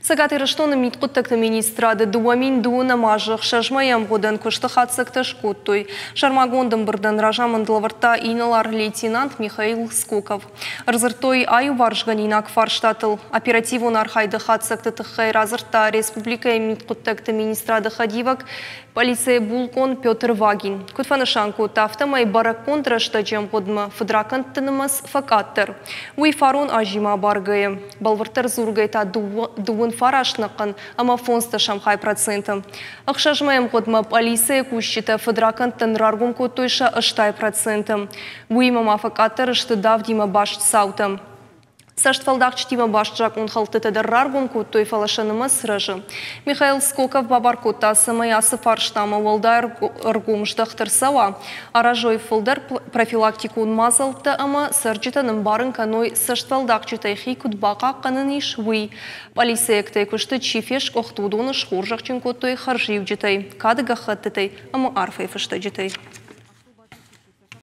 Цӕгат Ирыстоны мидхъуыддӕгты министрады 2012 азы 6 мӕйы ӕмгъуыдӕн куысты хатдзӕгтӕ скодтой. Сӕрмагонд ӕмбырдӕн разамынд лӕвӕрдта инӕлар-лейтенант Михаил Скоков. Ӕрдзырдтой аиуварсгӕнинаг фарстатыл. Оперативон архайды хатдзӕгты тыххӕй радзырдта республикӕйы мидхъуыддӕгты министрады хӕдивӕг, пъӕлицӕйы булкъон Петр Вагин. Куыд фӕнысан кодта, афтӕмӕй бӕрӕггонд рӕстӕджы ӕмгъуыдмӕ фыдракӕндты нымӕц фӕкъаддӕр. Уый фарон азимӕ абаргӕйӕ. Бӕлвырддӕр дзургӕйӕ та 99.5%. 6 мӕйы ӕмгъуыдмӕ пъӕлицӕйы кусджытӕ фыдракӕндтӕн раргом кодтой сӕ 80%. Уыимӕ ма фӕкъаддӕр сты давдимӕ баст цаутӕ. Цӕстфӕлдахджытимӕ баст закъонхӕлдтытӕ дӕр раргом кодтой, фӕлӕ сӕ нымӕц рӕзы. Михаил Скоков бабар кодта, цӕмӕй ацы фарстамӕ уӕлдай ӕргом здӕхт ӕрцӕуа, аразой фылдӕр профилактикон мадзӕлттӕ ӕмӕ цӕрджытӕн ӕмбарын кӕной, цӕстфӕлдахджытӕй хи куыд бахъахъхъӕнӕн ис, уый. Пъӕлицӕйӕгтӕй куысты чи фесгуыхт, уыдоны схорзӕхджын кодтой хӕрзиуджытӕй, кады гӕххӕттытӕй ӕмӕ арфӕйы фыстӕджытӕй.